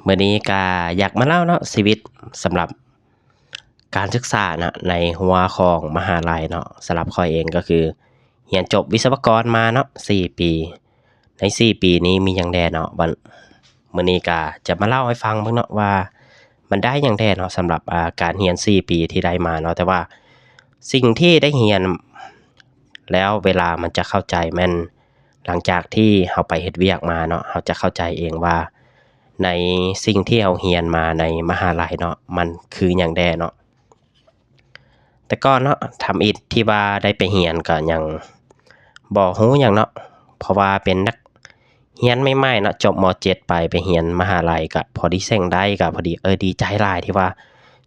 ມື້ນີ້ກະຢາກມາເລົ່າເນາະ ຊີວິດສຳລັບການສຶກສາເນາະ ໃນຮົວຂອງມະຫາໄລເນາະ. ສຳລັບຂ້ອຍເອງກໍຄືຮຽນຈົບວິສະວະກອນມາເນາະ ສີ່ປີ. ໃນສີ່ປີນີ້ມີຫຍັງແດ່ເນາະ ມື້ນີ້ກະຈະມາເລົ່າໃຫ້ຟັງເບິ່ງເນາະວ່າມັນໄດ້ຫຍັງແດ່ເນາະ ສຳລັບ ອາ ການຮຽນສີ່ປີທີ່ໄດ້ມາເນາະ. ແຕ່ວ່າສິ່ງທີ່ໄດ້ຮຽນແລ້ວ ເວລາມັນຈະເຂົ້າໃຈແມ່ນ ຫຼັງຈາກທີ່ເຮົາໄປເຮັດວຽກມາເນາະ ເຮົາຈະເຂົ້າໃຈເອງວ່າ ໃນສິ່ງທີ່ເຮົາຮຽນມາໃນມະຫາໄລເນາະ ມັນຄືຫຍັງແດ່ເນາະ. ແຕ່ກ່ອນເນາະ ທຳອິດທີ່ວ່າໄດ້ໄປຮຽນກໍຍັງບໍ່ຮູ້ຫຍັງເນາະ ເພາະວ່າເປັນນັກຮຽນໃໝ່ໆເນາະ ຈົບ ມ.ເຈັດ ໄປ ໄປຮຽນມະຫາໄລ ກໍພໍດີເສັງໄດ້ ກໍພໍດີ ເອີ ດີໃຈຫຼາຍທີ່ວ່າ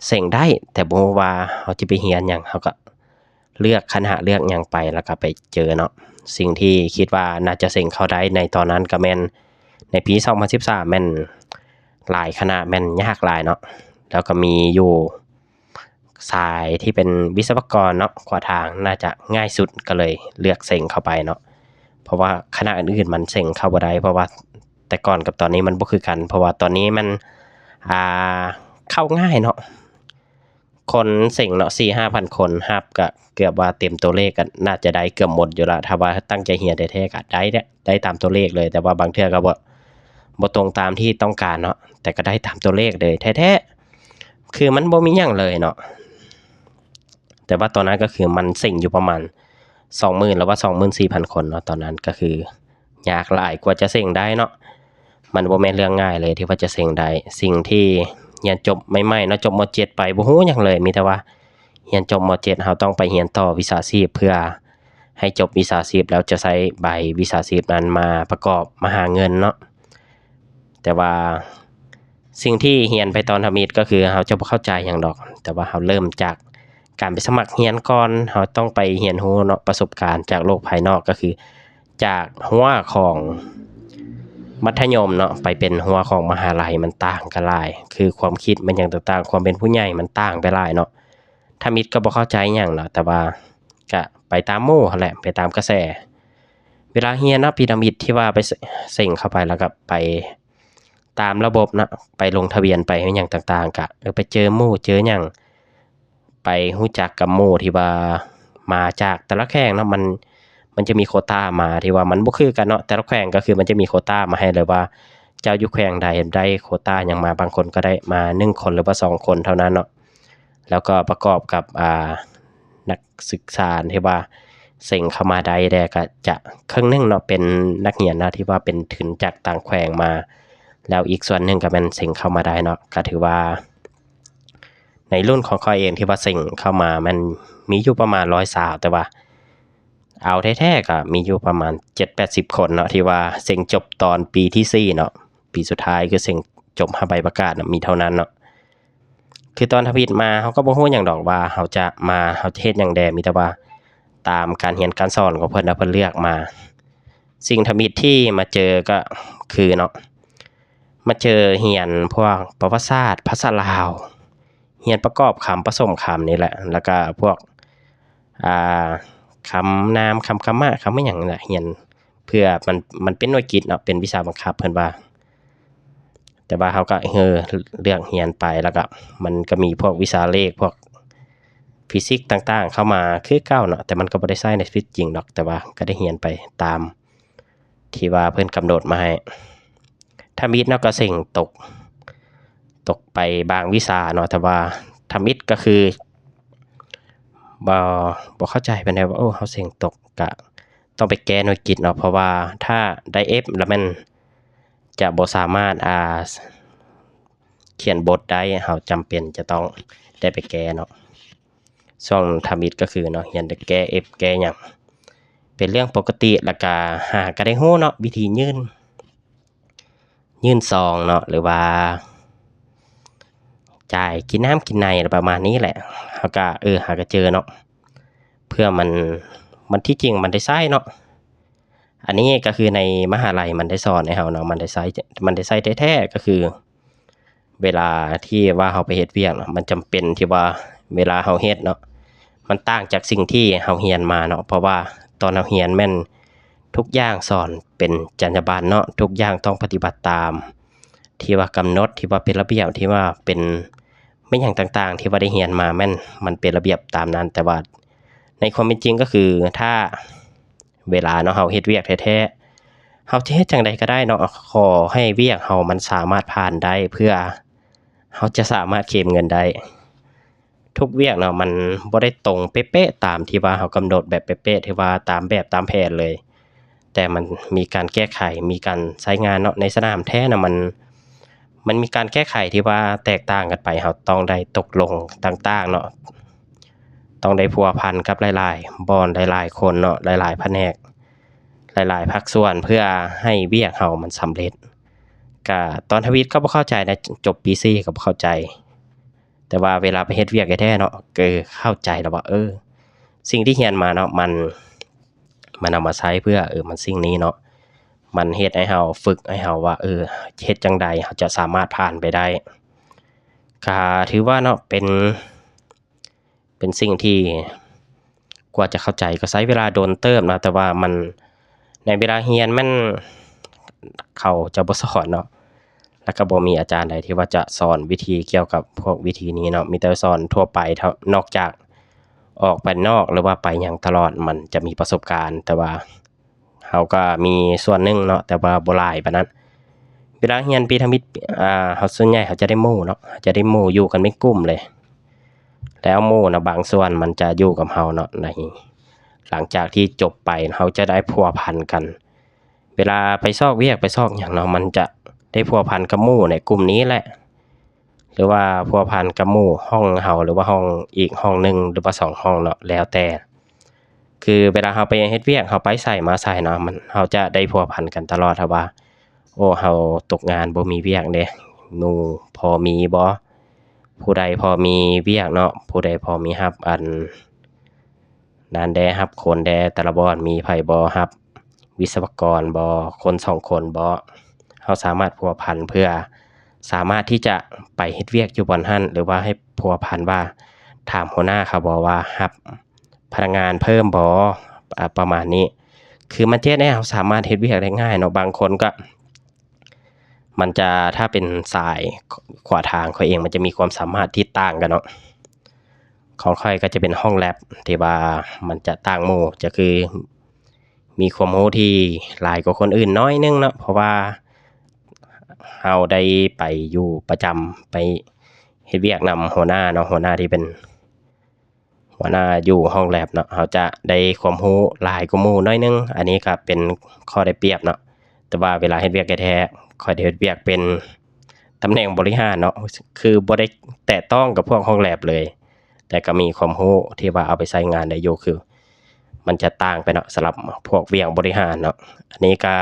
ເສັງໄດ້ ແຕ່ບໍ່ຮູ້ວ່າເຮົາຈະໄປຮຽນຫຍັງ ເຮົາກໍ ເລືອກຄະນະເລືອກຫຍັງໄປ ແລ້ວກໍໄປເຈີເນາະ. ສິ່ງທີ່ຄິດວ່າໜ້າຈະເສັງເຂົ້າໄດ້ໃນຕອນນັ້ນກໍແມ່ນໃນປີສອງພັນສິບສາມ ແມ່ນຫຼາຍຄະນະແມ່ນຍາກຫຼາຍເນາະ ແລ້ວກໍມີຢູ່ສາຍທີ່ເປັນວິສະວະກອນເນາະ ຂວາທາງໜ້າຈະງ່າຍສຸດ ກໍເລີຍເລືອກເສັງເຂົ້າໄປເນາະ ເພາະວ່າຄະນະອື່ນໆມັນເສັງເຂົ້າບໍ່ໄດ້ ເພາະວ່າແຕ່ກ່ອນກັບຕອນນີ້ມັນບໍ່ຄືກັນ ເພາະວ່າຕອນນີ້ມັນ ອ່າ ເຂົ້າງ່າຍເນາະ. ຄົນເສັງເນາະ ສີ່ຫ້າພັນຄົນ ຮັບກະເກືອບວ່າເຕັມຕົວເລກ ກະໜ້າຈະໄດ້ເກືອບໝົດຢູ່ລະ ຖ້າວ່າຕັ້ງໃຈຮຽນແທ້ໆ ກະໄດ້ແຫຼະ ໄດ້ຕາມຕົວເລກເລີຍ ແຕ່ວ່າບາງເທື່ອກະບໍ່ ບໍ່ຕົງຕາມທີ່ຕ້ອງການເນາະ ແຕ່ກະໄດ້ຕາມຕົວເລກເລີຍແທ້ໆ ຄືມັນບໍ່ມີຫຍັງເລີຍເນາະ. ແຕ່ວ່າຕອນນັ້ນກໍຄືມັນເສັງຢູ່ປະມານສອງໝື່ນ ຫຼືວ່າສອງໝື່ນສີ່ພັນຄົນເນາະ ຕອນນັ້ນກໍຄື ຍາກຫຼາຍກວ່າຈະເສັງໄດ້ເນາະ ມັນບໍ່ແມ່ນເລື່ອງງ່າຍເລີຍທີ່ວ່າຈະເສັງໄດ້. ສິ່ງທີ່ຮຽນຈົບໃໝ່ໆເນາະ ຈົບ ມ.ເຈັດ ໄປ ບໍ່ຮູ້ຫຍັງເລີຍ ມີແຕ່ວ່າຮຽນຈົບ ມ.ເຈັດ ເຮົາຕ້ອງໄປຮຽນຕໍ່ວິຊາຊີບ ເພື່ອໃຫ້ຈົບວິຊາຊີບ ແລ້ວຈະໃຊ້ໃບວິຊາຊີບນັ້ນມາປະກອບມາຫາເງິນເນາະ. ແຕ່ວ່າສິ່ງທີ່ຮຽນໄປຕອນທຳອິດກໍຄືເຮົາຈະບໍ່ເຂົ້າໃຈຫຍັງດອກ ແຕ່ວ່າເຮົາເລີ່ມຈາກ ການໄປສະໝັກຮຽນກ່ອນ ເຮົາຕ້ອງໄປຮຽນຮູ້ເນາະ ປະສົບການຈາກໂລກພາຍນອກ ກໍຄືຈາກຮົ້ວຂອງມັດທະຍົມເນາະ ໄປເປັນຮົ້ວຂອງມະຫາໄລ ມັນຕ່າງກັນຫຼາຍ ຄືຄວາມຄິດ ແມ່ນຫຍັງຕ່າງໆ ຄວາມເປັນຜູ້ໃຫຍ່ມັນຕ່າງໄປຫຼາຍເນາະ. ທຳອິດກໍບໍ່ເຂົ້າໃຈຫຍັງເນາະ ແຕ່ວ່າກະໄປຕາມໝູ່ຫັ້ນແຫຼະ ໄປຕາມກະແສ. ເວລາຮຽນເນາະ ປີທຳອິດທີ່ວ່າໄປ ເສັງເຂົ້າໄປ ແລ້ວກໍໄປ ຕາມລະບົບເນາະ ໄປລົງທະບຽນ ໄປຫຍັງຕ່າງໆ ກະ ເອີ ໄປເຈີໝູ່ເຈີຫຍັງ ໄປຮູ້ຈັກກັບໝູ່ທີ່ວ່າມາຈາກແຕ່ລະແຂວງເນາະ ມັນ ມັນຈະມີໂຄຕາມາທີ່ວ່າມັນບໍ່ຄືກັນເນາະ ແຕ່ລະແຂວງກໍຄືມັນຈະມີໂຄຕາມາໃຫ້ເລີຍວ່າ ເຈົ້າຢູ່ແຂວງໃດໄດ້ໂຄຕາຫຍັງມາ ບາງຄົນກໍໄດ້ມາໜຶ່ງຄົນ ຫຼືວ່າສອງຄົນເທົ່ານັ້ນເນາະ ແລ້ວກໍປະກອບກັບ ອ່າ ນັກສຶກສາທີ່ວ່າເສັງເຂົ້າມາໄດ້ແດ່ ກະຈະເຄິ່ງໜຶ່ງເນາະ ເປັນນັກຮຽນນະ ທີ່ວ່າເປັນທຶນຈາກຕ່າງແຂວງມາ ແລ້ວອີກສ່ວນໜຶ່ງກໍແມ່ນເສັງເຂົ້າມາໄດ້ເນາະ. ກະຖືວ່າໃນລຸ້ນຂອງຂ້ອຍເອງທີ່ວ່າເສັງເຂົ້າມາແມ່ນມີຢູ່ປະມານຮ້ອຍຊາວ ແຕ່ວ່າເອົາແທ້ໆກໍມີຢູ່ປະມານເຈັດແປດສິບຄົນເນາະ ທີ່ວ່າເສັງຈົບຕອນປີທີສີ່ເນາະ ປີສຸດທ້າຍຄືເສັງຈົບຮັບໃບປະກາດນະ ມີເທົ່ານັ້ນເນາະ. ຄືຕອນທຳອິດມາ ເຮົາກໍບໍ່ຮູ້ຫຍັງດອກວ່າເຮົາຈະມາ ເຮົາຈະເຮັດຫຍັງແດ່ ມີແຕ່ວ່າຕາມການຮຽນການສອນຂອງເພິ່ນນະ ເພິ່ນເລືອກມາ. ສິ່ງທຳອິດທີ່ມາເຈີກໍຄືເນາະ ມາເຈີຮຽນພວກປະຫວັດສາດ ພາສາລາວ ຮຽນປະກອບຄຳ ປະສົມຄຳນີ້ແຫຼະ ແລ້ວກໍພວກ ອ່າ ຄຳນາມ ຄຳກຳມະ ຄຳອີ່ຫຍັງນີ້ແຫຼະ ຮຽນເພື່ອມັນ ມັນເປັນໜ່ວຍກິດເນາະ ເປັນວິຊາບັງຄັບເພິ່ນວ່າ. ແຕ່ວ່າເຮົາກໍ ເອີ ເລືອກຮຽນໄປ ແລ້ວກໍມັນກໍມີພວກວິຊາເລກ ພວກຟີຊິກຕ່າງໆເຂົ້າມາຄືເກົ່າເນາະ ແຕ່ມັນກໍບໍ່ໄດ້ໃຊ້ໃນຊີວິດຈິງດອກ ແຕ່ວ່າກໍໄດ້ຮຽນໄປຕາມທີ່ວ່າເພິ່ນກຳນົດມາໃຫ້. ທຳອິດເນາະ ກໍເສັງຕົກ ຕົກໄປບາງວິຊາເນາະ ແຕ່ວ່າທຳອິດກໍຄື ບໍ່ ບໍ່ເຂົ້າໃຈປານໃດວ່າ ໂອ້ ເຮົາເສັງຕົກ ກະຕ້ອງໄປແກ້ໜ່ວຍກິດເນາະ ເພາະວ່າຖ້າໄດ້ເອັຟແລ້ວແມ່ນຈະບໍ່ສາມາດ ອ່າ ຂຽນບົດໄດ້ ເຮົາຈຳເປັນຈະຕ້ອງໄດ້ໄປແກ້ເນາະ. ຊ່ວງທຳອິດກໍຄືເນາະ ຮຽນແຕ່ແກ້ເອັຟແກ້ຫຍັງ ເປັນເລື່ອງປົກກະຕິ ແລ້ວກະຫາກໍໄດ້ຮູ້ເນາະ ວິທີຍື່ນ ຍື່ນຊອງເນາະ ຫຼືວ່າຈ່າຍກິນນ້ຳກິນໃນປະມານນີ້ແຫຼະ. ເຮົາກະ ເອີ ຫາກະເຈີເນາະ ເພື່ອມັນ ມັນ ທີ່ຈິງມັນໄດ້ໃຊ້ເນາະ ອັນນີ້ກໍຄືໃນມະຫາໄລມັນໄດ້ສອນໃຫ້ເຮົາເນາະ ມັນໄດ້ໃຊ້ ມັນໄດ້ໃຊ້ແທ້ໆ ກໍຄືເວລາທີ່ວ່າເຮົາໄປເຮັດວຽກເນາະ ມັນຈຳເປັນທີ່ວ່າເວລາເຮົາເຮັດເນາະ ມັນຕ່າງຈາກສິ່ງທີ່ເຮົາຮຽນມາເນາະ ເພາະວ່າຕອນເຮົາຮຽນແມ່ນ ທຸກຢ່າງສອນເປັນຈັນຍາບັນເນາະ ທຸກຢ່າງຕ້ອງປະຕິບັດຕາມ ທີ່ວ່າກຳນົດ ທີ່ວ່າເປັນລະບຽບ ທີ່ວ່າເປັນ ແມ່ນຫຍັງຕ່າງໆ ທີ່ວ່າໄດ້ຮຽນມາ ແມ່ນມັນເປັນລະບຽບຕາມນັ້ນ. ແຕ່ວ່າໃນຄວາມເປັນຈິງກໍຄື ຖ້າເວລາເນາະ ເຮົາເຮັດວຽກແທ້ໆ ເຮົາຈະເຮັດຈັ່ງໃດກໍໄດ້ເນາະ ຂໍໃຫ້ວຽກເຮົາມັນສາມາດຜ່ານໄດ້ ເພື່ອເຮົາຈະສາມາດເກັບເງິນໄດ້. ທຸກວຽກເນາະ ມັນບໍ່ໄດ້ຕົງເປະໆຕາມທີ່ວ່າເຮົາກຳນົດແບບເປະໆ ທີ່ວ່າຕາມແບບຕາມແຜນເລີຍ ແຕ່ມັນມີການແກ້ໄຂ ມີການໃຊ້ງານເນາະ. ໃນສະໜາມແທ້ນະ ມັນ ມັນມີການແກ້ໄຂທີ່ວ່າແຕກຕ່າງກັນໄປ. ເຮົາຕ້ອງໄດ້ຕົກລົງຕ່າງໆເນາະ ຕ້ອງໄດ້ພົວພັນກັບຫຼາຍໆບ່ອນ ຫຼາຍໆຄົນເນາະ ຫຼາຍໆພະແນກ ຫຼາຍໆພາກສ່ວນ ເພື່ອໃຫ້ວຽກເຮົາມັນສຳເລັດ. ກະຕອນທຳອິດກໍບໍ່ເຂົ້າໃຈນະ ຈົບປີສີ່ກໍບໍ່ເຂົ້າໃຈ ແຕ່ວ່າເວລາໄປເຮັດວຽກແທ້ໆເນາະ ກໍເຂົ້າໃຈແລ້ວວ່າ ເອີ ສິ່ງທີ່ຮຽນມາເນາະ ມັນ ມັນເອົາມາໃຊ້ເພື່ອ ເອີ ມັນສິ່ງນີ້ເນາະ ມັນເຮັດໃຫ້ເຮົາ ຝຶກໃຫ້ເຮົາວ່າ ເອີ ເຮັດຈັ່ງໃດເຮົາຈະສາມາດຜ່ານໄປໄດ້. ກະຖືວ່າເນາະ ເປັນ ເປັນສິ່ງທີ່ກວ່າຈະເຂົ້າໃຈກໍໃຊ້ເວລາດົນເຕີບນະ ແຕ່ວ່າມັນ ໃນເວລາຮຽນມັນ ເຂົາຈະບໍ່ສອນເນາະ ແລ້ວກໍບໍ່ມີອາຈານໃດທີ່ວ່າຈະສອນວິທີກ່ຽວກັບພວກວິທີນີ້ເນາະ ມີແຕ່ສອນທົ່ວໄປເທົ່າ ນອກຈາກອອກໄປນອກ ຫຼືວ່າໄປຫຍັງຕະຫຼອດ ມັນຈະມີປະສົບການ ແຕ່ວ່າ ເຮົາກໍມີສ່ວນໜຶ່ງເນາະ ແຕ່ວ່າບໍ່ຫຼາຍປານນັ້ນ. ເວລາຮຽນປີທຳອິດ ອ່າ ເຮົາ ສ່ວນໃຫຍ່ເຮົາຈະໄດ້ໝູ່ເນາະ ຈະໄດ້ໝູ່ຢູ່ກັນເປັນກຸ່ມເລີຍ ແລ້ວໝູ່ນະ ບາງສ່ວນມັນຈະຢູ່ກັບເຮົາເນາະ ໃນ ຫຼັງຈາກທີ່ຈົບໄປ ເຮົາຈະໄດ້ພົວພັນກັນ ເວລາໄປຊອກວຽກ ໄປຊອກຫຍັງເນາະ ມັນຈະໄດ້ພົວພັນກັບໝູ່ໃນກຸ່ມນີ້ແຫຼະ ຫຼືວ່າພົວພັນກັບໝູ່ຫ້ອງເຮົາ ຫຼືວ່າຫ້ອງ ອີກຫ້ອງໜຶ່ງ ຫຼືວ່າສອງຫ້ອງເນາະ ແລ້ວແຕ່ ຄືເວລາເຮົາໄປເຮັດວຽກ ເຮົາໄປໃສມາໃສເນາະ ມັນ ເຮົາຈະໄດ້ພົວພັນກັນຕະຫຼອດ ຖ້າວ່າ ໂອ້ ເຮົາຕົກງານບໍ່ມີວຽກເດ້ ໝູ່ພໍມີບໍ່ ຜູ້ໃດພໍມີວຽກເນາະ ຜູ້ໃດພໍມີຮັບອັນນັ້ນແດ່ ຮັບຄົນແດ່ ແຕ່ລະບ່ອນມີໃຜບໍ່ ຮັບ ວິສະວະກອນບໍ່ ຄົນສອງຄົນບໍ່ ເຮົາສາມາດພົວພັນເພື່ອສາມາດທີ່ຈະໄປເຮັດວຽກຢູ່ບ່ອນຫັ້ນ ຫຼືວ່າໃຫ້ພົວພັນວ່າຖາມຫົວໜ້າເຂົາບໍ່ວ່າຮັບພະນັກງານເພີ່ມບໍ່ ອາ ປະມານນີ້ ຄືມັນຈະເຮັດໃຫ້ເຮົາສາມາດເຮັດວຽກໄດ້ງ່າຍເນາະ. ບາງຄົນກໍ ມັນຈະ ຖ້າເປັນສາຍຂວາທາງຂ້ອຍເອງ ມັນຈະມີຄວາມສາມາດທີ່ຕ່າງກັນເນາະ ຂອງຂ້ອຍກໍຈະເປັນຫ້ອງແລັບ ທີ່ວ່າມັນຈະຕ່າງໝູ່ ຈະຄືມີຄວາມຮູ້ທີ່ຫຼາຍກວ່າຄົນອື່ນໜ້ອຍໜຶ່ງເນາະ ເພາະວ່າເຮົາໄດ້ໄປຢູ່ປະຈຳ ໄປເຮັດວຽກນຳຫົວໜ້າເນາະ ຫົວໜ້າທີ່ເປັນ ຫົວໜ້າຢູ່ຫ້ອງແລັບເນາະ ເຮົາຈະໄດ້ຄວາມຮູ້ຫຼາຍກວ່າໝູ່ໜ້ອຍໜຶ່ງ ອັນນີ້ກໍເປັນຂໍ້ໄດ້ປຽບເນາະ. ແຕ່ວ່າເວລາເຮັດວຽກແທ້ໆ ຂ້ອຍໄດ້ເຮັດວຽກເປັນຕຳແໜ່ງບໍລິຫານເນາະ ຄືບໍ່ໄດ້ແຕະຕ້ອງກັບພວກຫ້ອງແລັບເລີຍ ແຕ່ກໍມີຄວາມຮູ້ທີ່ວ່າເອົາໄປໃຊ້ງານໄດ້ຢູ່ ຄືມັນຈະຕ່າງໄປເນາະ ສຳລັບພວກວຽກບໍລິຫານເນາະ. ອັນນີ້ກໍ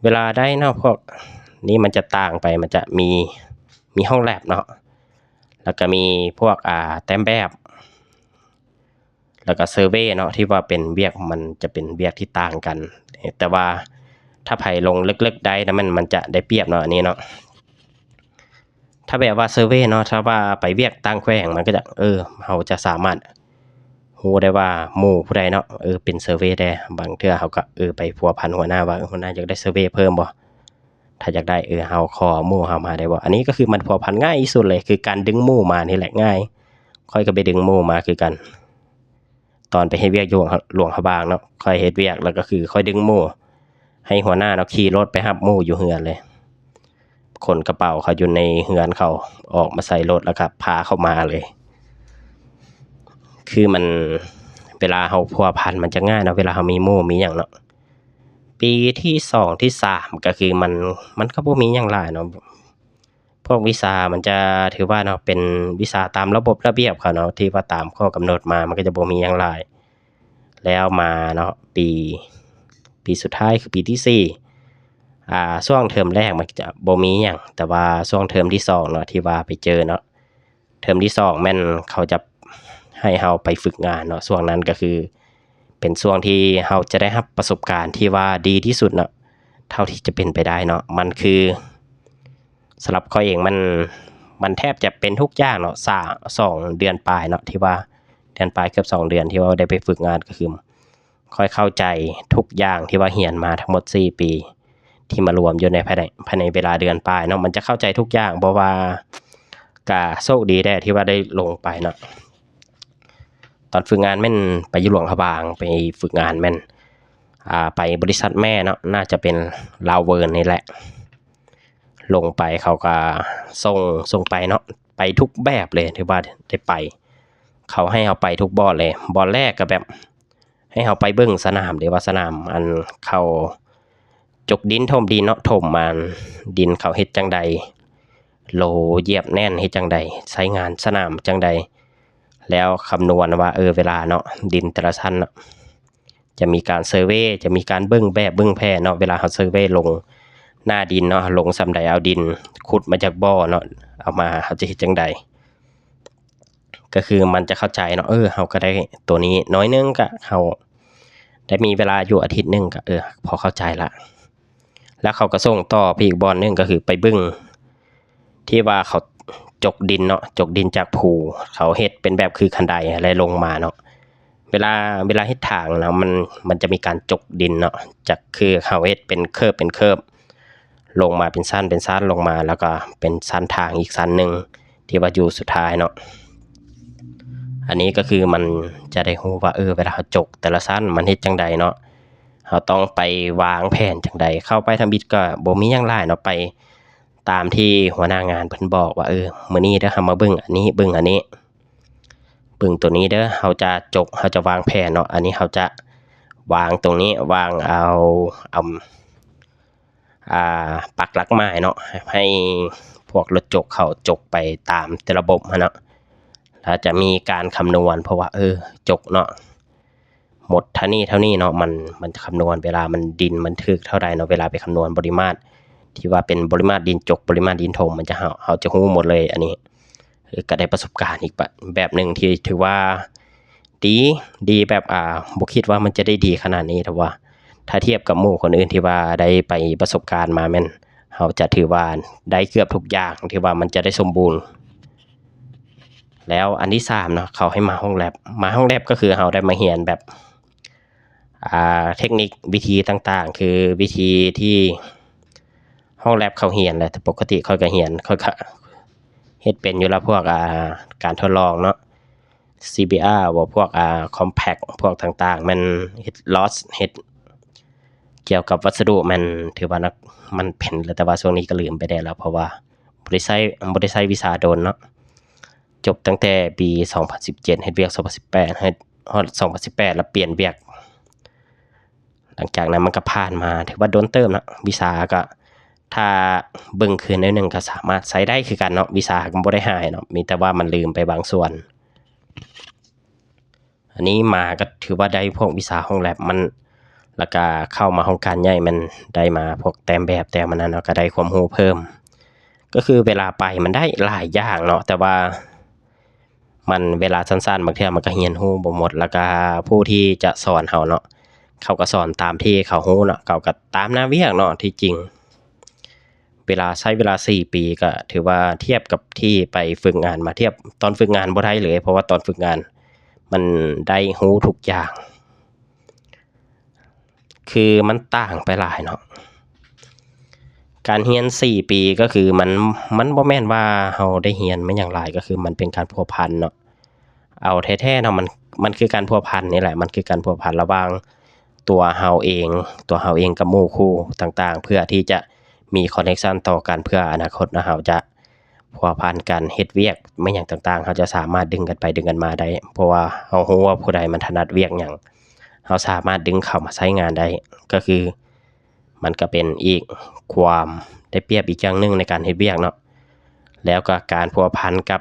ເວລາໄດ້ເນາະ ພວກນີ້ມັນຈະຕ່າງໄປ ມັນຈະມີ ມີຫ້ອງແລັບເນາະ ແລ້ວກໍມີພວກ ອ່າ ແຕ້ມແບບ ແລ້ວກໍເຊີເວເນາະ ທີ່ວ່າເປັນວຽກ ມັນຈະເປັນວຽກທີ່ຕ່າງກັນ ແຕ່ວ່າຖ້າໃຜລົງເລິກໆໄດ້ນະ ມັນ ມັນຈະໄດ້ປຽບເນາະ ອັນນີ້ເນາະ. ຖ້າແບບວ່າເຊີເວເນາະ ຖ້າວ່າໄປວຽກຕ່າງແຂວງ ມັນກໍຈະ ເອີ ເຮົາຈະສາມາດຮູ້ໄດ້ວ່າໝູ່ຜູ້ໃດເນາະ ເອີ ເປັນເຊີເວແດ່. ບາງເທື່ອເຮົາກໍ ເອີ ໄປພົວພັນຫົວໜ້າວ່າ ເອີ ຫົວໜ້າຢາກໄດ້ເຊີເວເພີ່ມບໍ່ ຖ້າຢາກໄດ້ ເອີ ເຮົາຂໍໝູ່ເຮົາມາໄດ້ບໍ່? ອັນນີ້ກໍຄືມັນພົວພັນງ່າຍທີ່ສຸດເລີຍ ຄືການດຶງໝູ່ມານີ້ແຫຼະງ່າຍ. ຂ້ອຍກໍໄປດຶງໝູ່ມາຄືກັນ ຕອນໄປເຮັດວຽກຢູ່ຫຼວງພະບາງເນາະ ຂ້ອຍເຮັດວຽກ ແລ້ວກໍຄືຂ້ອຍດຶງໝູ່ ໃຫ້ຫົວໜ້າເນາະຂີ່ລົດໄປຮັບໝູ່ຢູ່ເຮືອນເລີຍ ຂົນກະເປົາເຂົາຢູ່ໃນເຮືອນເຂົາ ອອກມາໃສ່ລົດ ແລ້ວກໍພາເຂົາມາເລີຍ. ຄືມັນ ເວລາເຮົາພົວພັນມັນຈະງ່າຍເນາະ ເວລາເຮົາມີໝູ່ມີຫຍັງເນາະ. ປີທີສອງທີສາມກໍຄືມັນ ມັນກໍບໍ່ມີຫຍັງຫຼາຍເນາະ ພວກວິຊາມັນຈະຖືວ່າເນາະ ເປັນວິຊາຕາມລະບົບລະບຽບເຂົາເນາະ ທີ່ວ່າຕາມຂໍ້ກຳນົດມາ ມັນກໍຈະບໍ່ມີຫຍັງຫຼາຍ. ແລ້ວມາເນາະ ປີ ປີສຸດທ້າຍຄືປີທີສີ່ ອ່າ ຊ່ວງເທີມແລກມັນຈະບໍ່ມີຫຍັງ ແຕ່ວ່າຊ່ວງເທີມທີສອງເນາະ ທີ່ວ່າໄປເຈີເນາະ ເທີມທີສອງແມ່ນເຂົາຈະໃຫ້ເຮົາໄປຝຶກງານເນາະ ຊ່ວງນັ້ນກໍຄືເປັນຊ່ວງທີ່ເຮົາຈະໄດ້ຮັບປະສົບການທີ່ວ່າດີທີ່ສຸດເນາະ ເທົ່າທີ່ຈະເປັນໄປໄດ້ເນາະ. ມັນຄື ສຳລັບຂ້ອຍເອງມັນ ມັນແທບຈະເປັນທຸກຢ່າງເນາະ ສາ ສອງເດືອນປາຍເນາະ ທີ່ວ່າເດືອນປາຍເກືອບສອງເດືອນທີ່ວ່າໄດ້ໄປຝຶກງານ ກໍຄືຂ້ອຍເຂົ້າໃຈທຸກຢ່າງທີ່ວ່າຮຽນມາທັງໝົດສີ່ປີ ທີ່ມາລວມຢູ່ໃນພາຍໃນ ພາຍໃນເວລາເດືອນປາຍເນາະ ມັນຈະເຂົ້າໃຈທຸກຢ່າງ ເພາະວ່າກະໂຊກດີແດ່ທີ່ວ່າໄດ້ລົງໄປເນາະ. ຕອນຝຶກງານແມ່ນໄປຢູ່ຫຼວງພະບາງ ໄປຝຶກງານແມ່ນ ອ່າ ໄປບໍລິສັດແມ່ເນາະ ໜ້າຈະເປັນລາວເວີນນີ້ແຫຼະ. ລົງໄປເຂົາກະສົ່ງ ສົ່ງໄປເນາະ ໄປທຸກແບບເລີຍ ຖືວ່າໄດ້ໄປ ເຂົາໃຫ້ເຮົາໄປທຸກບ່ອນເລີຍ. ບ່ອນແລກກະແບບໃຫ້ເຮົາໄປເບິ່ງສະໜາມເດ້ ວ່າສະໜາມອັນເຂົາຈົກດິນຖົມດິນເນາະ ຖົມມາ ດິນເຂົາເຮັດຈັ່ງໃດ ໂລຢຽບແໜ້ນເຮັດຈັ່ງໃດ ໃຊ້ງານສະໜາມຈັ່ງໃດ ແລ້ວຄຳນວນວ່າ ເອີ ເວລາເນາະ ດິນແຕ່ລະຊັ້ນເນາະ ຈະມີການເຊີເວ ຈະມີການເບິ່ງແບບເບິ່ງແຜນເນາະ. ເວລາເຮົາເຊີເວລົງໜ້າດິນເນາະ ລົງສ່ຳໃດ ເອົາດິນຂຸດມາຈາກບໍ່ເນາະ ເອົາມາ ເຮົາຈະເຮັດຈັ່ງໃດ ກະຄືມັນຈະເຂົ້າໃຈເນາະ ເອີ ເຮົາກະໄດ້ໂຕນີ້ໜ້ອຍໜຶ່ງ ກະເຮົາໄດ້ມີເວລາຢູ່ອາທິດໜຶ່ງ ກະ ເອີ ພໍເຂົ້າໃຈລະ. ແລ້ວເຂົາກະສົ່ງຕໍ່ໄປອີກບ່ອນໜຶ່ງ ກະຄືໄປເບິ່ງທີ່ວ່າເຂົາຈົກດິນເນາະ ຈົກດິນຈາກພູ ເຂົາເຮັດເປັນແບບຄືຄັນໄດແລ້ວລົງມາເນາະ. ເວລາ ເວລາເຮັດທາງນະ ມັນ ມັນຈະມີການຈົກດິນເນາະ ຈາກຄືເຮົາເຮັດເປັນເຄີບເປັນເຄີບ ລົງມາເປັນຊັ້ນເປັນຊັ້ນລົງມາ ແລ້ວກະເປັນຊັ້ນທາງອີກຊັ້ນໜຶ່ງທີ່ວ່າຢູ່ສຸດທ້າຍເນາະ. ອັນນີ້ກະຄືມັນຈະໄດ້ຮູ້ວ່າ ເອີ ເວລາເຮົາຈົກແຕ່ລະຊັ້ນມັນເຮັດຈັ່ງໃດເນາະ ເຮົາຕ້ອງໄປວາງແຜນຈັ່ງໃດ. ເຂົ້າໄປທຳອິດກະບໍ່ມີຫຍັງຫຼາຍເນາະ ໄປຕາມທີ່ຫົວໜ້າງານເພິ່ນບອກວ່າ ເອີ ມື້ນີ້ເດີ ເຮົາມາເບິ່ງອັນນີ້ ເບິ່ງອັນນີ້ ເບິ່ງໂຕນີ້ເດີ ເຮົາຈະຈົກ ເຮົາຈະວາງແຜນເນາະ ອັນນີ້ເຮົາຈະວາງຕົງນີ້ ວາງເອົາ ອຳ ອ່າ ປັກຫຼັກໝາຍເນາະ ໃຫ້ພວກລົດຈົກເຂົາຈົກໄປຕາມແຕ່ລະບົບຫັ້ນເນາະ. ແລ້ວຈະມີການຄຳນວນ ເພາະວ່າ ເອີ ຈົກເນາະ ໝົດເທົ່ານີ້ເທົ່ານີ້ເນາະ ມັນ ມັນຈະຄຳນວນເວລາມັນ ດິນມັນຖືກເທົ່າໃດເນາະ ເວລາໄປຄຳນວນບໍລິມາດ ທີ່ວ່າເປັນບໍລິມາດດິນຈົກ ບໍລິມາດດິນຖົມ ມັນຈະ ເຮົາ ເຮົາຈະຮູ້ໝົດເລີຍ. ອັນນີ້ ເອີ ກະໄດ້ປະສົບການອີກ ແບບໜຶ່ງທີ່ຖືວ່າດີ ດີແບບ ອ່າ ບໍ່ຄິດວ່າມັນຈະໄດ້ດີຂະໜາດນີ້ ແຕ່ວ່າຖ້າທຽບກັບໝູ່ຄົນອື່ນທີ່ວ່າໄດ້ໄປປະສົບການມາແມ່ນ ເຮົາຈະຖືວ່າໄດ້ເກືອບທຸກຢ່າງ ທີ່ວ່າມັນຈະໄດ້ສົມບູນ. ແລ້ວອັນທີສາມເນາະ ເຂົາໃຫ້ມາຫ້ອງແລັບ ມາຫ້ອງແລັບກະຄືເຮົາໄດ້ມາຮຽນແບບ ອ່າ ເທັກນິກວິທີຕ່າງໆ ຄືວິທີທີ່ຫ້ອງແລັບເຂົາຮຽນແຫຼະ ແຕ່ປົກກະຕິຂ້ອຍກະຮຽນ ຂ້ອຍກະເຮັດເປັນຢູ່ລະ ພວກ ອ່າ ການທົດລອງເນາະ ຊີບີອາ ບໍ່ ພວກ ອ່າ ຄອມແພັກ ພວກຕ່າງໆ ແມ່ນເຮັດລອດ ເຮັດກ່ຽວກັບວັດສະດຸ ແມ່ນຖືວ່າໜັກ ມັນເປັນແລ້ວ ແຕ່ວ່າຊ່ວງນີ້ກະລືມໄປແດ່ແລ້ວ ເພາະວ່າບໍ່ໄດ້ໃຊ້ ບໍ່ໄດ້ໃຊ້ວິຊາດົນເນາະ. ຈົບຕັ້ງແຕ່ປີສອງພັນສິບເຈັດ ເຮັດວຽກສອງພັນສິບແປດ ເຮັດຮອດສອງພັນສິບແປດ ແລ້ວປ່ຽນວຽກ. ຫຼັງຈາກນັ້ນມັນກະຜ່ານມາ ຖືວ່າດົນເຕີບເນາະ ວິຊາກະ ຖ້າເບິ່ງຄືນໜ້ອຍໜຶ່ງກະສາມາດໃຊ້ໄດ້ຄືກັນເນາະ ວິຊາກະບໍ່ໄດ້ຫາຍເນາະ ມີແຕ່ວ່າມັນລືມໄປບາງສ່ວນ. ອັນນີ້ມາກະຖືວ່າໄດ້ພວກວິຊາຫ້ອງແລັບມັນ ແລ້ວກະເຂົ້າມາຫ້ອງການໃຫຍ່ແມ່ນໄດ້ມາພວກແຕ້ມແບບແຕ້ມອັນນັ້ນເນາະ ກະໄດ້ຄວາມຮູ້ເພີ່ມ. ກະຄືເວລາໄປມັນໄດ້ຫຼາຍຢ່າງເນາະ ແຕ່ວ່າມັນເວລາສັ້ນໆ ບາງເທື່ອມັນກະຮຽນຮູ້ບໍ່ໝົດ ແລ້ວກະຜູ້ທີ່ຈະສອນເຮົາເນາະ ເຂົາກະສອນຕາມທີ່ເຂົາຮູ້ເນາະ ເຂົາກະຕາມໜ້າວຽກເນາະ. ທີ່ຈິງເວລາ ໃຊ້ເວລາສີ່ປີ ກະຖືວ່າທຽບກັບທີ່ໄປຝຶກງານມາ ທຽບຕອນຝຶກງານບໍ່ໄດ້ເລີຍ ເພາະວ່າຕອນຝຶກງານມັນໄດ້ຮູ້ທຸກຢ່າງ ຄືມັນຕ່າງໄປຫຼາຍເນາະ. ການຮຽນສີ່ປີກະຄືມັນ ມັນບໍ່ແມ່ນວ່າເຮົາໄດ້ຮຽນມາຫຍັງຫຼາຍ ກະຄືມັນເປັນການພົວພັນເນາະ ເອົາແທ້ໆເນາະ ມັນ ມັນຄືການພົວພັນນີ້ແຫຼະ ມັນຄືການພົວພັນລະຫວ່າງຕົວເຮົາເອງ ຕົວເຮົາເອງກັບໝູ່ຄູ່ຕ່າງໆ ເພື່ອທີ່ຈະມີຄອນເນັກຊັນຕໍ່ກັນ ເພື່ອອະນາຄົດເນາະ ເຮົາຈະ ພົວພັນກັນເຮັດວຽກແມ່ນຫຍັງຕ່າງໆ ເຮົາຈະສາມາດດຶງກັນໄປດຶງກັນມາໄດ້ ເພາະວ່າເຮົາຮູ້ວ່າຜູ້ໃດມັນຖະໜັດວຽກຫຍັງ ເຮົາສາມາດດຶງເຂົາມາໃຊ້ງານໄດ້ ກະຄືມັນກະເປັນອີກຄວາມໄດ້ປຽບອີກຢ່າງໜຶ່ງໃນການເຮັດວຽກເນາະ. ແລ້ວກະການພົວພັນກັບ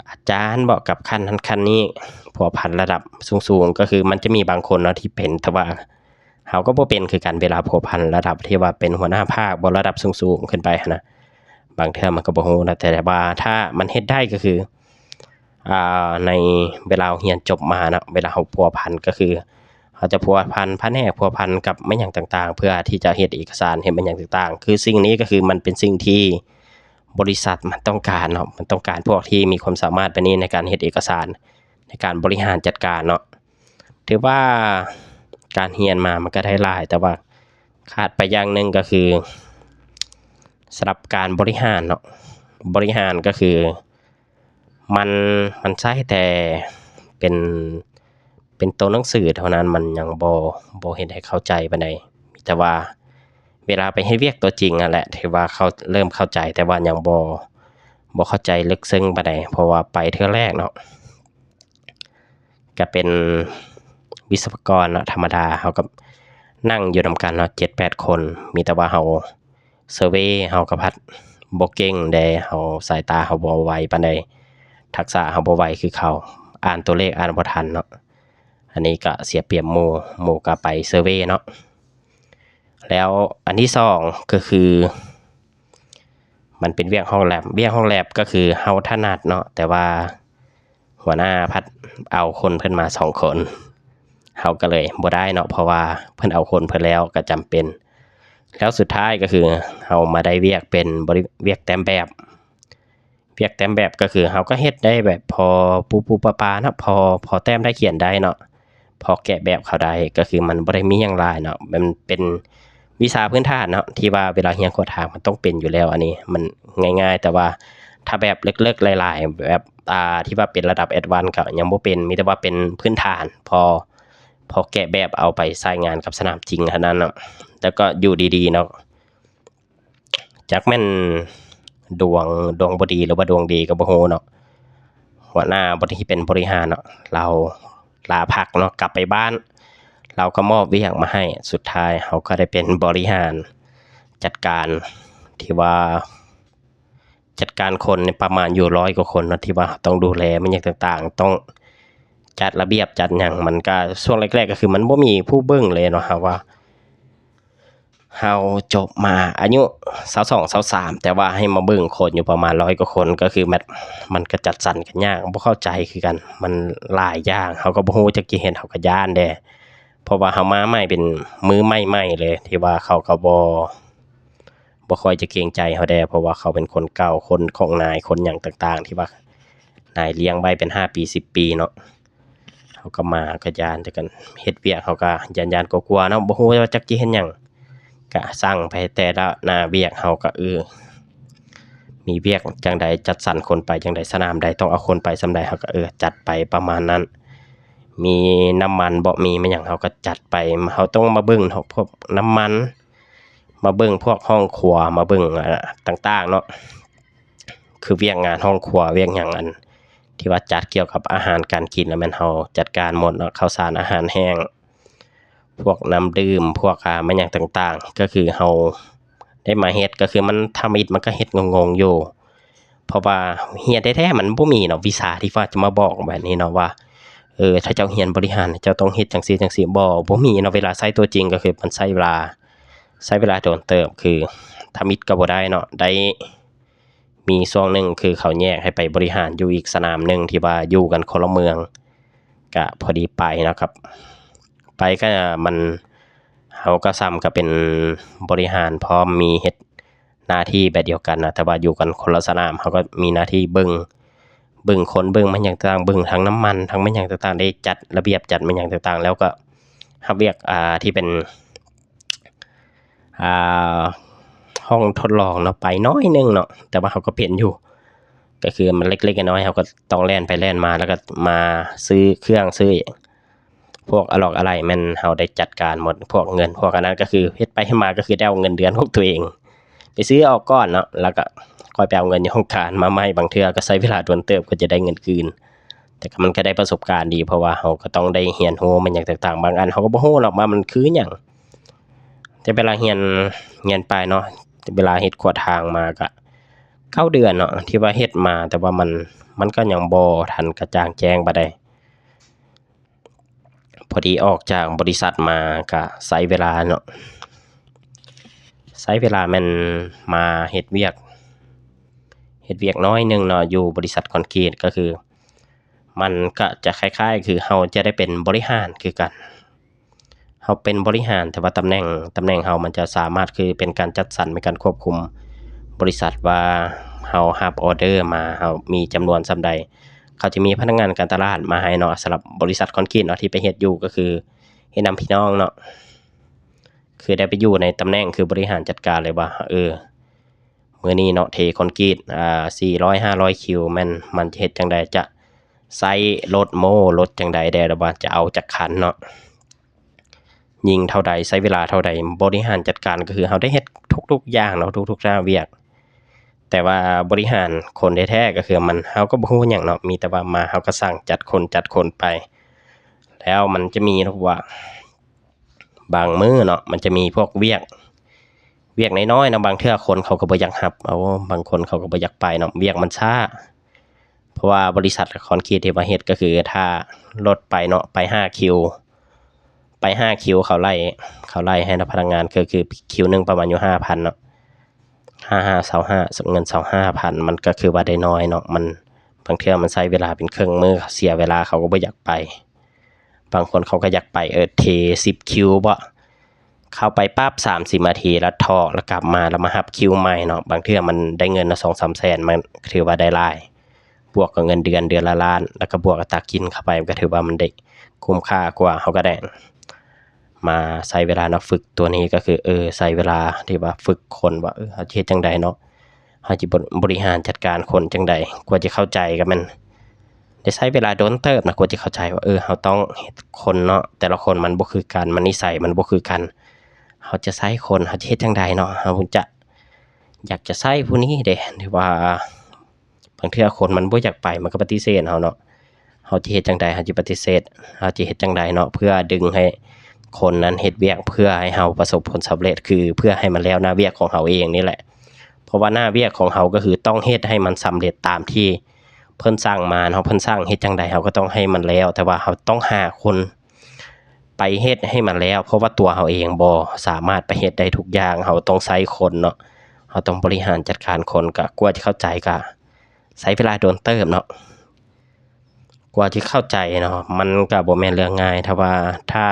ອາຈານເບາະ ກັບຂັ້ນນັ້ນຂັ້ນນີ້ ພົວພັນລະດັບສູງໆ ກະຄືມັນຈະມີບາງຄົນເນາະທີ່ເປັນ ແຕ່ວ່າ ເຮົາກະບໍ່ເປັນຄືກັນ ເວລາພົວພັນລະດັບທີ່ວ່າເປັນຫົວໜ້າພາກບໍ ລະດັບສູງໆຂຶ້ນໄປຫັ້ນນະ ບາງເທື່ອມັນກະບໍ່ຮູ້ນະ ແຕ່ວ່າຖ້າມັນເຮັດໄດ້ກະຄື ອ່າ ໃນເວລາເຮົາຮຽນຈົບມາເນາະ ເວລາເຮົາພົວພັນກະຄື ເຮົາຈະພົວພັນພະແນກ ພົວພັນກັບແມ່ນຫຍັງຕ່າງໆ ເພື່ອທີ່ຈະເຮັດເອກະສານ ເຮັດແມ່ນຫຍັງຕ່າງໆ ຄືສິ່ງນີ້ກະຄືມັນເປັນສິ່ງທີ່ບໍລິສັດມັນຕ້ອງການເນາະ ມັນຕ້ອງການພວກທີ່ມີຄວາມສາມາດປານນີ້ໃນການເຮັດເອກະສານ ໃນການບໍລິຫານຈັດການເນາະ. ຖືວ່າການຮຽນມາມັນກະໄດ້ຫຼາຍ ແຕ່ວ່າ ຂາດໄປຢ່າງໜຶ່ງກໍຄື ສຳລັບການບໍລິຫານເນາະ, ບໍລິຫານກໍຄື ມັນ ມັນໃຊ້ແຕ່ເປັນ ເປັນໂຕໜັງສືເທົ່ານັ້ນ, ມັນຍັງບໍ່ ບໍ່ເຮັດໃຫ້ເຂົ້າໃຈປານໃດ. ມີແຕ່ວ່າເວລາໄປເຮັດວຽກຕົວຈິງຫັ້ນແຫຼະ ຖືວ່າເຂົ້າ ເລີ່ມເຂົ້າໃຈ, ແຕ່ວ່າຍັງບໍ່ ບໍ່ເຂົ້າໃຈເລິກເຊິ່ງປານໃດ, ເພາະວ່າໄປເທື່ອແລກເນາະ. ກະເປັນວິສະວະກອນເນາະ ທຳມະດາ, ເຮົາກໍນັ່ງຢູ່ນຳກັນເນາະ ເຈັດແປດຄົນ, ມີແຕ່ວ່າເຮົາເຊີເວ ເຮົາກໍພັດບໍ່ເກັ່ງເດ້, ເຮົາ ສາຍຕາເຮົາບໍ່ໄວປານໃດ, ທັກສະເຮົາບໍ່ໄວຄືເຂົາ, ອ່ານຕົວເລກອ່ານບໍ່ທັນເນາະ. ອັນນີ້ກໍເສຍປຽບໝູ່, ໝູ່ກໍໄປເຊີເວເນາະ. ແລ້ວອັນທີສອງກໍຄື ມັນເປັນວຽກຫ້ອງແລັບ, ວຽກຫ້ອງແລັບກໍຄືເຮົາຖະໜັດເນາະ, ແຕ່ວ່າຫົວໜ້າພັດເອົາຄົນເພິ່ນມາສອງຄົນ, ເຮົາກໍເລີຍບໍ່ໄດ້ເນາະ, ເພາະວ່າເພິ່ນເອົາຄົນເພິ່ນແລ້ວກໍຈຳເປັນ. ແລ້ວສຸດທ້າຍກໍຄືເຮົາມາໄດ້ວຽກເປັນບໍລິ ວຽກແຕ້ມແບບ. ວຽກແຕ້ມແບບກໍຄືເຮົາກໍເຮັດໄດ້ແບບພໍປູ່ໆປາໆເນາະ, ພໍ ພໍແຕ້ມໄດ້ຂຽນໄດ້ເນາະ, ພໍແກະແບບເຂົາໄດ້, ກໍຄືມັນບໍ່ໄດ້ມີຫຍັງຫຼາຍເນາະ, ມັນເປັນວິຊາພື້ນຖານເນາະ ທີ່ວ່າເວລາຮຽນຂົວທາງມັນຕ້ອງເປັນຢູ່ແລ້ວ. ອັນນີ້ມັນງ່າຍໆ, ແຕ່ວ່າຖ້າແບບເລິກໆຫຼາຍໆ ແບບ ອ່າ ທີ່ວ່າເປັນລະດັບແອັດວານກໍຍັງບໍ່ເປັນ, ມີແຕ່ວ່າເປັນພື້ນຖານ ພໍ ພໍແກະແບບເອົາໄປໃຊ້ງານກັບສະໜາມຈິງເທົ່ານັ້ນເນາະ, ແລ້ວກໍຢູ່ດີໆເນາະ ຈັກແມ່ນດວງ ດວງບໍ່ດີ ຫຼືວ່າດວງດີກໍບໍ່ຮູ້ເນາະ, ຫົວໜ້າບໍລິ ທີ່ເປັນບໍລິຫານເນາະ ລາວລາພັກເນາະ ກັບໄປບ້ານ, ລາວກໍມອບວຽກມາໃຫ້. ສຸດທ້າຍເຮົາກໍໄດ້ເປັນບໍລິຫານ ຈັດການ ທີ່ວ່າຈັດການຄົນປະມານຢູ່ຮ້ອຍກວ່າຄົນເນາະ ທີ່ວ່າເຮົາຕ້ອງດູແລ ແມ່ນຫຍັງຕ່າງໆ, ຕ້ອງຈັດລະບຽບຈັດຫຍັງ. ມັນກໍຊ່ວງແລກໆກໍຄືມັນບໍ່ມີຜູ້ເບິ່ງເລີຍເນາະ, ເຮົາວ່າ ເຮົາຈົບມາອາຍຸຊາວສອງ ຊາວສາມ ແຕ່ວ່າໃຫ້ມາເບິ່ງຄົນຢູ່ປະມານຮ້ອຍກວ່າຄົນ ກໍຄືແບບ ມັນກໍຈັດສັນກັນຍາກ, ບໍ່ເຂົ້າໃຈຄືກັນ, ມັນຫຼາຍຢ່າງ ເຮົາກໍບໍ່ຮູ້ຈັກຊິເຮັດ, ເຮົາກໍຢ້ານແດ່ ເພາະວ່າເຮົາມາໃໝ່ ເປັນມືໃໝ່ໆເລີຍ ທີ່ວ່າເຂົາກໍບໍ່ ບໍ່ຄ່ອຍຈະເກງໃຈເຮົາແດ່ ເພາະວ່າເຂົາເປັນຄົນເກົ່າ ຄົນຂອງນາຍ ຄົນຫຍັງຕ່າງໆ ທີ່ວ່ານາຍລ້ຽງໄວ້ເປັນຫ້າປີ ສິບປີເນາະ. ເຮົາກໍມາກໍຢ້ານ ແຕ່ກັນເຮັດວຽກເຮົາກໍຢ້ານໆກົວໆເນາະ, ບໍ່ຮູ້ວ່າຈັກຊິເຮັດຫຍັງ, ກະສັ່ງໄປແຕ່ລະໜ້າວຽກ ເຮົາກໍ ເອີ ມີວຽກຈັ່ງໃດ ຈັດສັນຄົນໄປຈັ່ງໃດ, ສະໜາມໃດຕ້ອງເອົາຄົນໄປສ່ຳໃດ ເຮົາກໍ ເອີ ຈັດໄປປະມານນັ້ນ. ມີນ້ຳມັນບໍ່ ມີແມ່ນຫຍັງ ເຮົາກໍຈັດໄປ, ເຮົາຕ້ອງມາເບິ່ງເນາະ ພວກນ້ຳມັນ ມາເບິ່ງພວກຫ້ອງຄົວ ມາເບິ່ງ ອາ ຕ່າງໆເນາະ, ຄືວຽກງານຫ້ອງຄົວ ວຽກຫຍັງ ອັນທີ່ວ່າຈັດກ່ຽວກັບອາຫານການກິນ ລະແມ່ນເຮົາຈັດການໝົດເນາະ, ເຂົ້າສານ ອາຫານແຫ້ງ ພວກນ້ຳດື່ມ ພວກ ອາ ແມ່ນຫຍັງຕ່າງໆ ກໍຄືເຮົາໄດ້ມາເຮັດ ກໍຄືມັນ ທຳອິດມັນກໍເຮັດງົງໆຢູ່ ເພາະວ່າຮຽນແທ້ໆມັນບໍ່ມີເນາະ ວິຊາທີ່ວ່າຈະມາບອກແບບນີ້ເນາະວ່າ ເອີ ຖ້າເຈົ້າຮຽນບໍລິຫານ ເຈົ້າຕ້ອງເຮັດຈັ່ງຊີ້ຈັ່ງຊີ້ ບໍ່ ບໍ່ມີເນາະ. ເວລາໃຊ້ຕົວຈິງກໍຄືມັນໃຊ້ເວລາ ໃຊ້ເວລາດົນເຕີບ ຄືທຳອິດກໍບໍ່ໄດ້ເນາະ. ໄດ້ມີຊ່ວງໜຶ່ງຄືເຂົາແຍກໃຫ້ໄປບໍລິຫານຢູ່ອີກສະໜາມໜຶ່ງ ທີ່ວ່າຢູ່ກັນຄົນລະເມືອງ ກະພໍດີໄປເນາະ ກັບ ໄປກະມັນ ເຮົາກໍສ່ຳກັບເປັນບໍລິຫານພ້ອມ ມີເຮັດໜ້າທີ່ແບບດຽວກັນນະ ແຕ່ວ່າຢູ່ກັນຄົນລະສະໜາມ. ເຮົາກໍມີໜ້າທີ່ເບິ່ງ ເບິ່ງຄົນ ເບິ່ງແມ່ນຫຍັງຕ່າງໆ ເບິ່ງທັງນ້ຳມັນ ທັງແມ່ນຫຍັງຕ່າງໆ ໄດ້ຈັດລະບຽບ ຈັດແມ່ນຫຍັງຕ່າງໆ ແລ້ວກໍຮັບວຽກ ອ່າ ທີ່ເປັນ ອ່າ ຫ້ອງທົດລອງເນາະ ໄປໜ້ອຍໜຶ່ງເນາະ ແຕ່ວ່າເຮົາກໍເປັນຢູ່ ກໍຄືມັນເລັກໆນ້ອຍໆ ເຮົາກໍຕ້ອງແລ່ນໄປແລ່ນມາ ແລ້ວກໍມາຊື້ເຄື່ອງ ຊື້ພວກອະຫຼອກອະໄຫຼ ແມ່ນເຮົາໄດ້ຈັດການໝົດ. ພວກເງິນພວກອັນນັ້ນ ກໍຄືເຮັດໄປເຮັດມາ ກໍຄືໄດ້ເອົາເງິນເດືອນຂອງຕົວເອງໄປຊື້ອອກກ່ອນເນາະ ແລ້ວກໍຄ່ອຍໄປເອົາເງິນຢູ່ໂຮງການມາໃໝ່. ບາງເທື່ອກໍໃຊ້ເວລາດົນເຕີບກວ່າຈະໄດ້ເງິນຄືນ ແຕ່ກໍມັນກໍໄດ້ປະສົບການດີ ເພາະວ່າເຮົາກໍຕ້ອງໄດ້ຮຽນຮູ້ແມ່ນຫຍັງຕ່າງໆ ບາງອັນເຮົາກໍບໍ່ຮູ້ເນາະວ່າມັນຄືຫຍັງ. ແຕ່ເວລາຮຽນ ຮຽນໄປເນາະ ເວລາເຮັດຂົວທາງມາກະເກົ້າເດືອນເນາະ ທີ່ວ່າເຮັດມາ ແຕ່ວ່າມັນ ມັນກໍຍັງບໍ່ທັນກະຈ່າງແຈ້ງປານໃດ. ພໍດີອອກຈາກບໍລິສັດມາກະໃຊ້ເວລາເນາະ ໃຊ້ເວລາແມ່ນມາເຮັດວຽກ ເຮັດວຽກໜ້ອຍໜຶ່ງເນາະ ຢູ່ບໍລິສັດຄອນກຣີດ ກໍຄື ມັນກະຈະຄ້າຍໆ ຄືເຮົາຈະໄດ້ເປັນບໍລິຫານຄືກັນ. ເຮົາເປັນບໍລິຫານ ແຕ່ວ່າຕຳແໜ່ງ ຕຳແໜ່ງເຮົາມັນຈະສາມາດ ຄືເປັນການຈັດສັນ ເປັນການຄວບຄຸມບໍລິສັດ ວ່າເຮົາຮັບອໍເດີມາ ເຮົາມີຈຳນວນສ່ຳໃດ ເຂົາຈະມີພະນັກງານການຕະຫຼາດມາໃຫ້ເນາະ. ສຳລັບບໍລິສັດຄອນກຣີດເນາະ ທີ່ໄປເຮັດຢູ່ ກໍຄືເຮັດນຳພີ່ນ້ອງເນາະ. ຄືໄດ້ໄປຢູ່ໃນຕຳແໜ່ງຄືບໍລິຫານຈັດການເລີຍວ່າ ເອີ ມື້ນີ້ເນາະ ເທຄອນກຣີດ ອ່າ ສີ່ຮ້ອຍ ຫ້າຮ້ອຍຄິວ ແມ່ນມັນຈະເຮັດຈັ່ງໃດ ຈະໃຊ້ລົດໂມ້ລົດຈັ່ງໃດແດ່ ຫຼືວ່າຈະເອົາຈັກຄັນເນາະ ຍິງເທົ່າໃດ ໃຊ້ເວລາເທົ່າໃດ. ບໍລິຫານຈັດການກໍຄືເຮົາໄດ້ເຮັດທຸກໆຢ່າງເນາະ ທຸກໆໜ້າວຽກ. ແຕ່ວ່າບໍລິຫານຄົນແທ້ໆ ກໍຄືມັນ ເຮົາກໍບໍ່ຮູ້ຫຍັງເນາະ ມີແຕ່ວ່າມາເຮົາກໍສັ່ງຈັດຄົນ ຈັດຄົນໄປ. ແລ້ວມັນຈະມີເນາະວ່າ ບາງມື້ເນາະ ມັນຈະມີພວກວຽກ ວຽກນ້ອຍໆເນາະ ບາງເທື່ອຄົນເຂົາກໍບໍ່ຢາກຮັບ ເອົາ ບາງຄົນເຂົາກໍບໍ່ຢາກໄປເນາະ ວຽກມັນຊ້າ. ເພາະວ່າບໍລິສັດຄອນກຣີດທີ່ວ່າເຮັດ ກໍຄືຖ້າລົດໄປເນາະ ໄປຫ້າຄິວ ໄປຫ້າຄິວ ເຂົາໄລ່ ເຂົາໄລ່ໃຫ້ພະນັກງານ ກໍຄືຄິວໜຶ່ງປະມານຢູ່ຫ້າພັນເນາະ ຫ້າຫ້າ ຊາວຫ້າ ເງິນຊາວຫ້າພັນ ມັນກໍຄືວ່າໄດ້ນ້ອຍເນາະ ມັນ ບາງເທື່ອມັນໃຊ້ເວລາເປັນເຄິ່ງມື້ ເສຍເວລາ ເຂົາກໍບໍ່ຢາກໄປ. ບາງຄົນເຂົາກໍຢາກໄປ ເອີ ເທສິບຄິວບໍ ເຂົ້າໄປປັບສາມສິບນາທີ ແລ້ວຖອກ ແລ້ວກັບມາ ແລ້ວມາຮັບຄິວໃໝ່ເນາະ ບາງເທື່ອມັນໄດ້ເງິນລະສອງສາມແສນ ມັນຖືວ່າໄດ້ຫຼາຍ ບວກກັບເງິນເດືອນເດືອນລະລ້ານ ແລ້ວກໍບວກອັດຕາກິນເຂົ້າໄປ ມັນກໍຖືວ່າມັນໄດ້ຄຸ້ມຄ່າກວ່າ ເຮົາກໍໄດ້ມາໃຊ້ເວລາເນາະ ຝຶກຕົວນີ້ກໍຄື ເອີ ໃຊ້ເວລາທີ່ວ່າຝຶກຄົນວ່າ ເອີ ເຮົາຈະເຮັດຈັ່ງໃດເນາະ ເຮົາຈະບໍ ບໍລິຫານຈັດການຄົນຈັ່ງໃດ ກວ່າຈະເຂົ້າໃຈກໍແມ່ນ ໄດ້ໃຊ້ເວລາດົນເຕີບນະ ກວ່າຈະເຂົ້າໃຈວ່າ ເອີ ເຮົາຕ້ອງເຮັດຄົນເນາະ ແຕ່ລະຄົນມັນບໍ່ຄືກັນ ມັນນິໄສມັນບໍ່ຄືກັນ ເຮົາຈະໃຊ້ຄົນ ເຮົາຈະເຮັດຈັ່ງໃດເນາະ ເຮົາຈະ ຢາກຈະໃຊ້ຜູ້ນີ້ເດ້ ຫຼືວ່າບາງເທື່ອຄົນມັນບໍ່ຢາກໄປ ມັນກໍປະຕິເສດເຮົາເນາະ ເຮົາຈະເຮັດຈັ່ງໃດ ເຮົາຈະປະຕິເສດ ເຮົາຈະເຮັດຈັ່ງໃດເນາະ ເພື່ອດຶງໃຫ້ຄົນນັ້ນເຮັດວຽກ ເພື່ອໃຫ້ເຮົາປະສົບຜົນສຳເລັດ ຄືເພື່ອໃຫ້ມັນແລ້ວໜ້າວຽກຂອງເຮົາເອງນີ້ແຫຼະ ເພາະວ່າໜ້າວຽກຂອງເຮົາກໍຄືຕ້ອງເຮັດໃຫ້ມັນສຳເລັດຕາມທີ່ ເພິ່ນສັ່ງມາເນາະ ເພິ່ນສັ່ງເຮັດຈັ່ງໃດ ເຮົາກໍຕ້ອງໃຫ້ມັນແລ້ວ ແຕ່ວ່າເຮົາຕ້ອງຫາຄົນໄປເຮັດໃຫ້ມັນແລ້ວ ເພາະວ່າຕົວເຮົາເອງບໍ່ສາມາດໄປເຮັດໄດ້ທຸກຢ່າງ ເຮົາຕ້ອງໃຊ້ຄົນເນາະ ເຮົາຕ້ອງບໍລິຫານຈັດການຄົນ ກະກວ່າຈະເຂົ້າໃຈ ກະໃຊ້ເວລາດົນເຕີບເນາະ ກວ່າຈະເຂົ້າໃຈເນາະ ມັນກະບໍ່ແມ່ນເລື່ອງງ່າຍ ຖ້າວ່າ ຖ້າ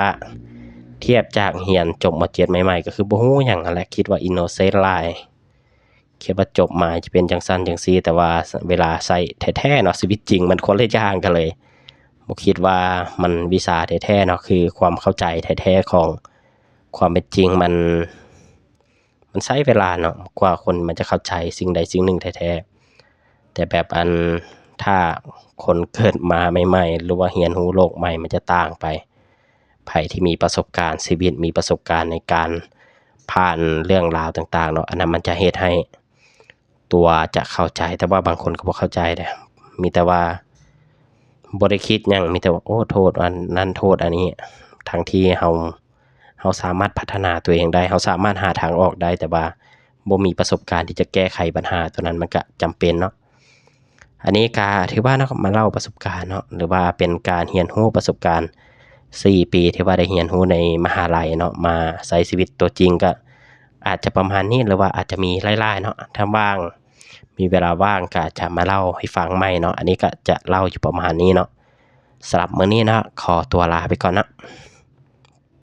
ທຽບຈາກຮຽນຈົບ ມ.ເຈັດ ໃໝ່ໆ ກໍຄືບໍ່ຮູ້ຫຍັງຫັ້ນແຫຼະ ຄິດວ່າອິນໂນເຊັນຫຼາຍ ຄິດວ່າຈົບມາຈະເປັນຈັ່ງຊັ້ນຈັ່ງຊີ້ ແຕ່ວ່າເວລາໃຊ້ແທ້ໆເນາະ ຊີວິດຈິງມັນຄົນລະຢ່າງກັນເລີຍ ບໍ່ຄິດວ່າມັນວິຊາແທ້ໆເນາະ ຄືຄວາມເຂົ້າໃຈແທ້ໆຂອງຄວາມເປັນຈິງ ມັນ ມັນໃຊ້ເວລາເນາະ ກວ່າຄົນມັນຈະເຂົ້າໃຈສິ່ງໃດສິ່ງໜຶ່ງແທ້ໆ ແຕ່ແບບອັນ ຖ້າຄົນເກີດມາໃໝ່ໆ ຫຼືວ່າຮຽນຮູ້ໂລກໃໝ່ ມັນຈະຕ່າງໄປ ໃຜທີ່ມີປະສົບການຊີວິດ ມີປະສົບການໃນການຜ່ານເລື່ອງລາວຕ່າງໆເນາະ ອັນນັ້ນມັນຈະເຮັດໃຫ້ຕົວຈະເຂົ້າໃຈ ແຕ່ວ່າບາງຄົນກໍບໍ່ເຂົ້າໃຈເດ້ ມີແຕ່ວ່າບໍ່ໄດ້ຄິດຫຍັງ ມີແຕ່ວ່າ ໂອ້ ໂທດອັນນັ້ນ ໂທດອັນນີ້ ທັງທີ່ເຮົາ ເຮົາສາມາດພັດທະນາຕົວເອງໄດ້ ເຮົາສາມາດຫາທາງອອກໄດ້ ແຕ່ວ່າບໍ່ມີປະສົບການທີ່ຈະແກ້ໄຂບັນຫາຕົວນັ້ນ ມັນກະຈຳເປັນເນາະ. ອັນນີ້ກະຖືວ່າເນາະ ມາເລົ່າປະສົບການເນາະ ຫຼືວ່າເປັນການຮຽນຮູ້ປະສົບການສີ່ປີ ທີ່ວ່າໄດ້ຮຽນຮູ້ໃນມະຫາໄລເນາະ ມາໃຊ້ຊີວິດຕົວຈິງ ກະອາດຈະປະມານນີ້ ຫຼືວ່າອາດຈະມີຫຼາຍໆເນາະ ຖ້າວ່າງ ມີເວລາວ່າງກະຈະມາເລົ່າໃຫ້ຟັງໃໝ່ເນາະ. ອັນນີ້ກະຈະເລົ່າຢູ່ປະມານນີ້ເນາະ. ສຳລັບມື້ນີ້ເນາະ ຂໍຕົວລາໄປກ່ອນເນາະ.